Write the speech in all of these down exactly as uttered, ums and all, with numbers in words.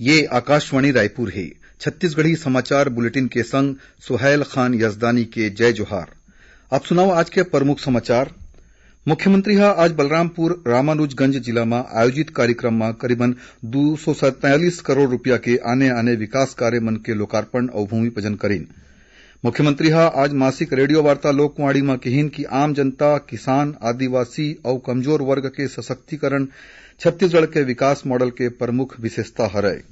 ये आकाशवाणी रायपुर हे। छत्तीसगढ़ी समाचार बुलेटिन के संग सुहैल खान यजदानी के जय जोहार। अब सुनव आज के प्रमुख समाचार। मुख्यमंत्री ह आज बलरामपुर रामानुजगंज जिला म आयोजित कार्यक्रम म करीबन दू सौ सैंतालीस करोड़ रुपया के आने-आने विकास कार्य मन के लोकार्पण अउ भूमि पूजन करीन। मुख्यमंत्री ह आज मासिक रेडियो वार्ता लोकवाणी म किहिन कि आम जनता, किसान, आदिवासी अउ कमजोर वर्ग के सशक्तिकरण छत्तीसगढ़ के विकास मॉडल के प्रमुख विशेषता हरय।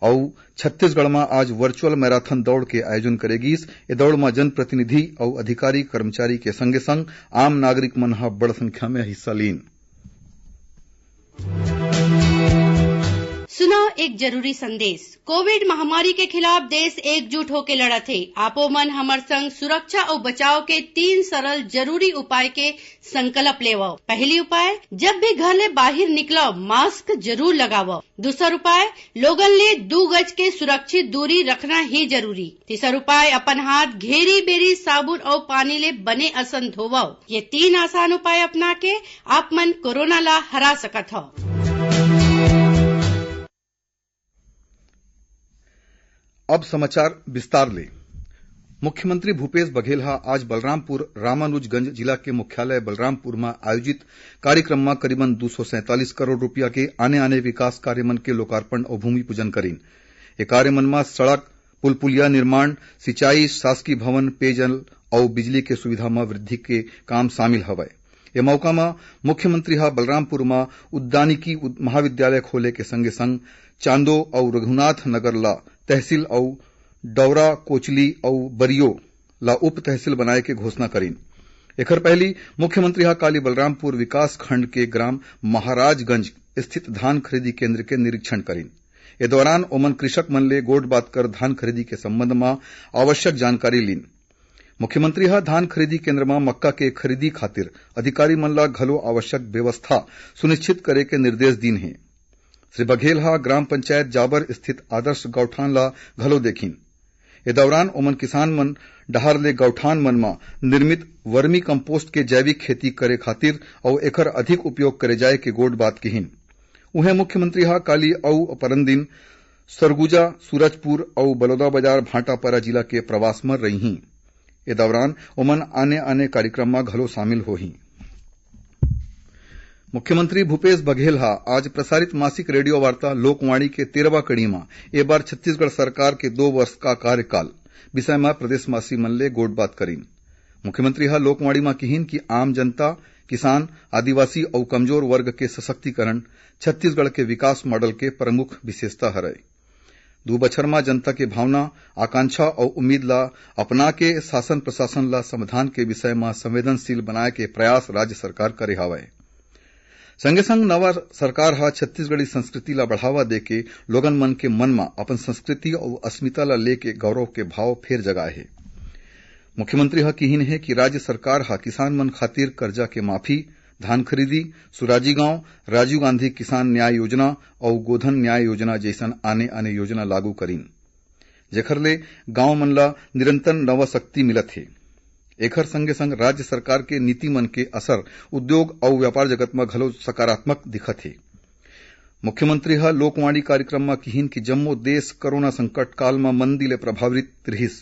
अउ छत्तीसगढ़ म आज वर्चुअल मैराथन दौड़ के आयोजन करे गीस। ए दौड़ म जनप्रतिनिधि अउ अधिकारी, कर्मचारी के संगे-संग आम नागरिक मन ह बड़ संख्या म हिस्सा लीन। सुनव एक जरूरी संदेश। कोविड महामारी के खिलाफ देश एकजुट होके लड़त हे। आपो मन हमर संग सुरक्षा अउ बचाव के तीन सरल जरूरी उपाय के संकल्प लेवव। पहली उपाय, जब भी घर ले बाहिर निकलव, मास्क जरूर लगावव। दूसर उपाय, लोगन ले दू गज के सुरक्षित दूरी रखना ही जरूरी। तीसर उपाय, अपन हाथ घेरी बेरी साबुन अउ पानी ले बने असन धोवव। ये तीन आसान उपाय अपना के आप मन कोरोना ला हरा सकत हव। अब समाचार विस्तार ले। मुख्यमंत्री भूपेश बघेल ह आज बलरामपुर रामानुजगंज जिला के मुख्यालय बलरामपुर म आयोजित कार्यक्रम म करीबन दू सौ सैंतालीस करोड़ रुपया के आने-आने विकास कार्य मन के लोकार्पण अउ भूमि पूजन करीन। ए कार्य मन म सड़क, पुलपुलिया निर्माण, सिंचाई, शासकीय भवन, पेयजल अउ बिजली के सुविधा म वृद्धि के काम शामिल हवय। ए मौका म मुख्यमंत्री ह बलरामपुर म उद्यानिकी उद-, महाविद्यालय खोले के संगे-संग चांदो अउ रघुनाथ नगर ल तहसील अउ डौरा, कोचली अउ बरियो ल उप तहसील बनाए के घोषणा करीन। एखर पहली मुख्यमंत्री ह काली बलरामपुर विकास खंड के ग्राम महाराजगंज स्थित धान खरीदी केंद्र के निरीक्षण करीन। ए दौरान ओमन कृषक मन ले गोठ बात कर धान खरीदी के संबंध म आवश्यक जानकारी लीन। मुख्यमंत्री ह धान खरीदी केंद्र म मक्का के खरीदी खातिर अधिकारी मन ल घलो आवश्यक व्यवस्था सुनिश्चित करे के निर्देश दीन हे। श्री बघेल ह ग्राम पंचायत जाबर स्थित आदर्श गौठान ल घलो देखिन। ए दौरान ओमन किसान मन डहार ले गौठान मन म निर्मित वर्मी कंपोस्ट के जैविक खेती करे खातिर अउ एखर अधिक उपयोग करे जाए के गोठ बात किहिन। उहें मुख्यमंत्री ह काली अउ परन दिन सरगुजा, सूरजपुर अउ बलौदाबाजार भाटापारा जिला के प्रवास म रहिहीं। ए दौरान ओमन आने-आने कार्यक्रम म घलो शामिल होहीं। मुख्यमंत्री भूपेश बघेल ह आज प्रसारित मासिक रेडियो वार्ता लोकवाणी के तेरहवाँ कड़ी म ए बार छत्तीसगढ़ सरकार के दो वर्ष का कार्यकाल विषय म प्रदेशवासी मन ले गोठ बात करीन। मुख्यमंत्री ह लोकवाणी म किहिन कि आम जनता, किसान, आदिवासी अउ कमजोर वर्ग के सशक्तिकरण छत्तीसगढ़ के विकास मॉडल के प्रमुख विशेषता हरय। दू बछर म जनता के भावना, आकांक्षा अउ उम्मीद ला अपना के शासन प्रशासन ला समाधान के विषय म संवेदनशील बनाए के प्रयास राज्य सरकार करे हावय। संगे संग नवा सरकार ह छत्तीसगढ़ी संस्कृति ला बढ़ावा देके लोगन मन के मन म अपन संस्कृति अउ अस्मिता ला लेके गौरव के भाव फेर जगाए हे। मुख्यमंत्री ह किहिन हे कि राज्य सरकार ह किसान मन खातिर कर्जा के माफी, धान खरीदी, सुराजी गांव, राजीव गांधी किसान न्याय योजना अउ गोधन न्याय योजना जइसन आने-आने योजना लागू करीन, जेखर ले गांव मन ल निरंतर नवा शक्ति मिलत हे। एखर संगे-संग राज्य सरकार के नीति मन के असर उद्योग अउ व्यापार जगत म घलो सकारात्मक दिखत हे। मुख्यमंत्री ह लोकवाणी कार्यक्रम म किहिन कि जम्मो देश कोरोना संकट काल म मंदी ले प्रभावित रिहिस,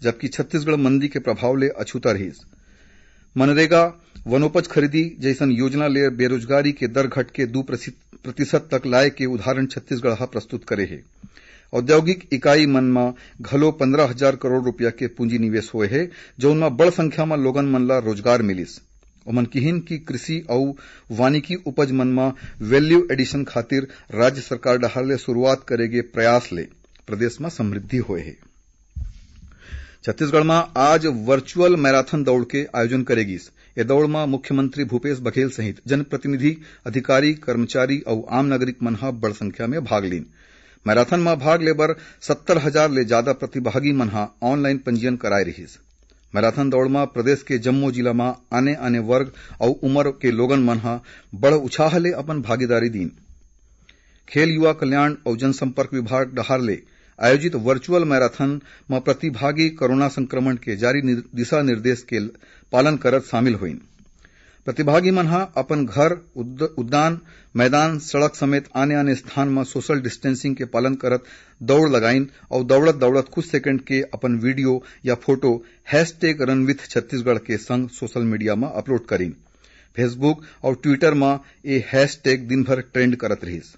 जबकि छत्तीसगढ़ मंदी के प्रभाव ले अछूता रिहिस। मनरेगा, वनोपज खरीदी जइसन योजना ले बेरोजगारी के दर घटके दू प्रतिशत तक लाए के उदाहरण छत्तीसगढ़ ह प्रस्तुत करे हे। औद्योगिक इकाई मन म घलो पंद्रह हजार करोड़ रुपया के पूंजी निवेश होए हे, जउन म बड़ संख्या म लोगन मन ल रोजगार मिलिस। ओमन किहिन कि कृषि अउ वानिकी उपज मन म value addition खातिर राज्य सरकार डहार ले शुरुआत करे गे प्रयास ले प्रदेश म समृद्धि होए हे। छत्तीसगढ़ म आज वर्चुअल मैराथन दौड़ के आयोजन करे गिस। ए दौड़ म मुख्यमंत्री भूपेश बघेल सहित जनप्रतिनिधि, अधिकारी, कर्मचारी अउ आम नागरिक मन ह बड़ संख्या म भाग लीन। मैराथन म भाग ले बर सत्तर हजार ले जादा प्रतिभागी मन ह online पंजीयन कराए रिहिस। मैराथन दौड़ म प्रदेश के जम्मो जिला म आने-आने वर्ग अउ उमर के लोगन मन ह बड़ उछाह ले अपन भागीदारी दीन। खेल, युवा कल्याण अउ जनसंपर्क विभाग डहार ले आयोजित वर्चुअल मैराथन म प्रतिभागी कोरोना संक्रमण के जारी निर-, दिशा निर्देश के पालन करत शामिल होइन। प्रतिभागी मन ह अपन घर, उद-, उद्यान, मैदान, सड़क समेत आने-आने स्थान म social distancing के पालन करत दौड़ लगाइन अउ दौड़त-दौड़त कुछ सेकंड के अपन video या photo hashtag run with Chhattisgarh के संग social media म upload करिन। Facebook अउ Twitter म ए hashtag दिन भर trend करत रिहिस।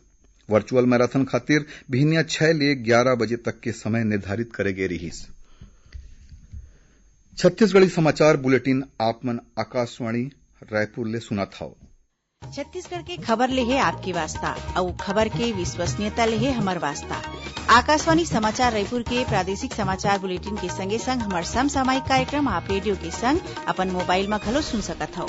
Virtual marathon खातिर बिहनिया छह ले ग्यारह बजे तक के समय निर्धारित करे गे रिहिस। छत्तीसगढ़ी समाचार bulletin आप मन आकाशवाणी रायपुर ले सुनत हव। छत्तीसगढ़ के खबर ले हे आपके वास्ता, अउ खबर के विश्वसनीयता ले हे हमर वास्ता। आकाशवाणी समाचार रायपुर के प्रादेशिक समाचार bulletin के संगे संग हमर समसामयिक कार्यक्रम आप रेडियो के संग अपन मोबाइल म घलो सुन सकत हव।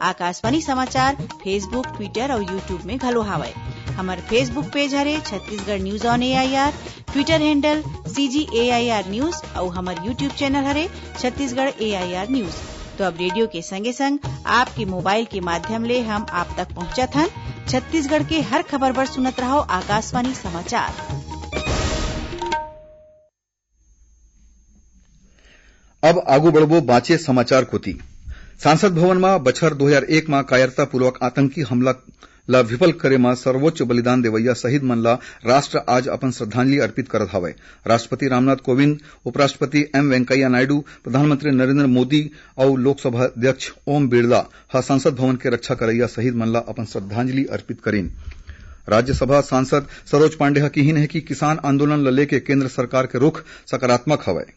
आकाशवाणी समाचार Facebook, Twitter अउ YouTube में घलो हावय। हमर Facebook page हरे Chhattisgarh news on A I R, Twitter handle C G A I R news अउ हमर YouTube channel हरे Chhattisgarh A I R news। तो अब रेडियो के संगे संग आपके मोबाइल के माध्यम ले हम आप तक पहुंचत हन। छत्तीसगढ़ के हर खबर बर सुनत रहव आकाशवाणी समाचार। अब आगू बढ़बो बांचे समाचार कोति। सांसद भवन म बछर दो हज़ार एक म कायरतापूर्वक आतंकी हमला ल विफल करे म सर्वोच्च बलिदान देवइया शहीद मन ल राष्ट्र आज अपन श्रद्धांजलि अर्पित करत हवय। राष्ट्रपति रामनाथ कोविंद, उपराष्ट्रपति एम वेंकैया नायडू, प्रधानमंत्री नरेंद्र मोदी अउ लोकसभा अध्यक्ष ओम बिरला ह संसद भवन के रक्षा करइया शहीद मन ल अपन श्रद्धांजलि अर्पित करिन। राज्यसभा सांसद सरोज पांडे ह किहिन हे कि किसान आंदोलन ल लेके केंद्र सरकार के रुख सकारात्मक हवय।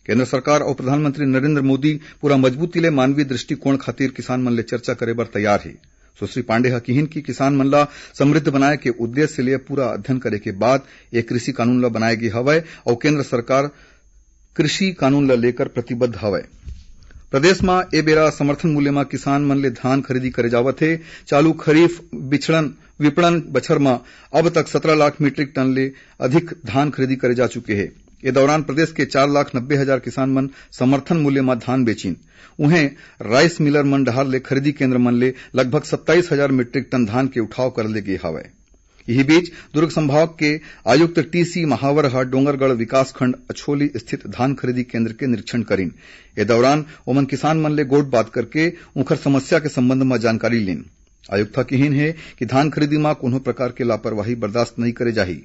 केंद्र सरकार अउ प्रधानमंत्री नरेंद्र मोदी पूरा मजबूती ले मानवीय दृष्टिकोण खातिर किसान मन ले चर्चा करे बर तैयार हे। सुश्री पांडे ह किहिन कि किसान मन ला समृद्ध बनाए के उद्देश्य ले पूरा अध्ययन करे के बाद ए कृषि कानून ला बनाए गे हवय अउ केंद्र सरकार कृषि कानून ला लेकर प्रतिबद्ध हवय। प्रदेश म ए बेरा समर्थन मूल्य म किसान मन ले धान खरीदी करे जावत हे। चालू खरीफ बिछड़न, विपणन बछर म अब तक सत्रह लाख मीट्रिक टन ले अधिक धान खरीदी करे जा चुके हे। ए दौरान प्रदेश के चार लाख नब्बे हजार किसान मन समर्थन मूल्य म धान बेचिन। उहें, राइस मिलर मन डहार ले खरीदी केंद्र मन ले लगभग सत्ताईस हजार मीट्रिक टन धान के उठाव कर ले गे हवय। इही बीच, दुर्ग संभाग के आयुक्त टी सी महावर ह डोंगरगढ़ विकासखंड अछोली स्थित धान खरीदी केंद्र के निरीक्षण करिन। ए दौरान ओमन किसान मन ले गोठ बात करके उंखर समस्या के संबंध म जानकारी लीन। आयुक्त ह किहिन हे कि धान खरीदी म कोनो प्रकार के लापरवाही बर्दाश्त नइ करे जाही।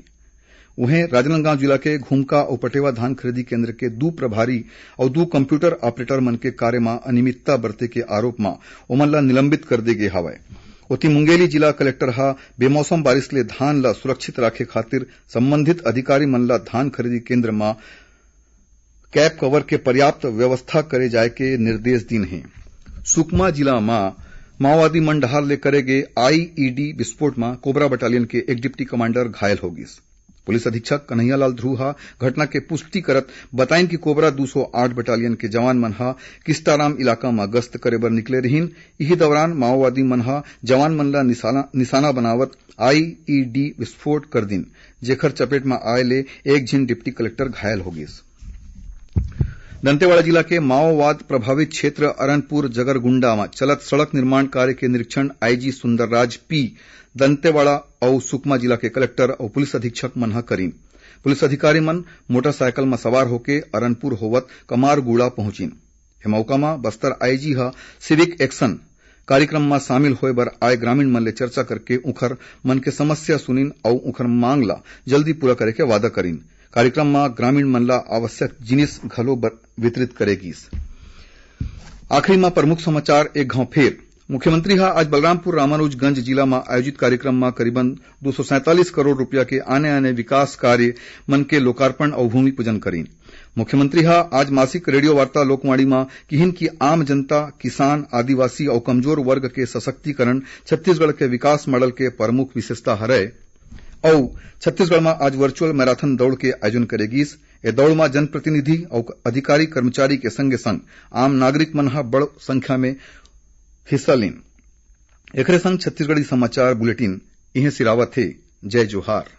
उहें, राजनांदगांव जिला के घुमका अउ पटेवा धान खरीदी केंद्र के दू प्रभारी अउ दू कंप्यूटर ऑपरेटर मन के कार्य म अनियमितता बरते के आरोप म ओमन ला निलंबित कर दे गे हवय। ओती, मुंगेली जिला कलेक्टर ह बेमौसम बारिश ले धान ला सुरक्षित राखे खातिर संबंधित अधिकारी मन ला धान खरीदी केंद्र म कैप कवर के पर्याप्त व्यवस्था करे जाए के निर्देश दीन हे। सुकमा जिला म माओवादी मन डहार ले करे गे आई ई डी विस्फोट म कोबरा बटालियन के एक डिप्टी कमांडर घायल हो गिस। पुलिस अधीक्षक कन्हैयालाल ध्रुव ह घटना के पुष्टि करत बताइन कि कोबरा दू सौ आठ बटालियन के जवान मन ह किस्टाराम इलाका म गश्त करे बर निकले रिहिन। इही दौरान माओवादी मन ह जवान मन ला निशाना, निशाना बनावत आई ई डी विस्फोट कर दिन, जेखर चपेट म आए ले एक झिन डिप्टी कलेक्टर घायल हो गिस। दंतेवाड़ा जिला के माओवाद प्रभावित क्षेत्र अरनपुर जगरगुंडा म चलत सड़क निर्माण कार्य के निरीक्षण आई जी सुंदरराज पी, दंतेवाड़ा अउ सुकमा जिला के कलेक्टर अउ पुलिस अधीक्षक मन ह करिन। पुलिस अधिकारी मन मोटरसाइकिल म सवार होके अरनपुर होवत कमारगुड़ा पहुंचिन। ए मौका म बस्तर आई जी ह सिविक एक्शन कार्यक्रम म शामिल होय बर आए ग्रामीण मन ले चर्चा करके उंखर मन के समस्या सुनिन अउ उंखर मांग ला जल्दी पूरा करे के वादा करिन। कार्यक्रम म ग्रामीण मन ला आवश्यक जिनिस घलो बर-, वितरित करे गिस। आखिरी म प्रमुख समाचार एक घांव फेर। मुख्यमंत्री ह आज बलरामपुर रामानुजगंज जिला म आयोजित कार्यक्रम म करीबन दो सौ सैंतालीस करोड़ रुपया के आने-आने विकास कार्य मन के लोकार्पण अउ भूमि पूजन करिन। मुख्यमंत्री ह आज मासिक रेडियो वार्ता लोकवाणी म किहिन कि आम जनता, किसान, आदिवासी अउ कमजोर वर्ग के सशक्तिकरण छत्तीसगढ़ के विकास मॉडल के प्रमुख विशेषता हरय अउ छत्तीसगढ़ म आज वर्चुअल मैराथन दौड़ के आयोजन करे गिस। ए दौड़ म जनप्रतिनिधि अउ अधिकारी कर्मचारी के संगे संग आम नागरिक मन ह बड़ संख्या में हिस्सा लीन। एखरे संग छत्तीसगढ़ी समाचार बुलेटिन इहें सिरावत हे। जय जोहार।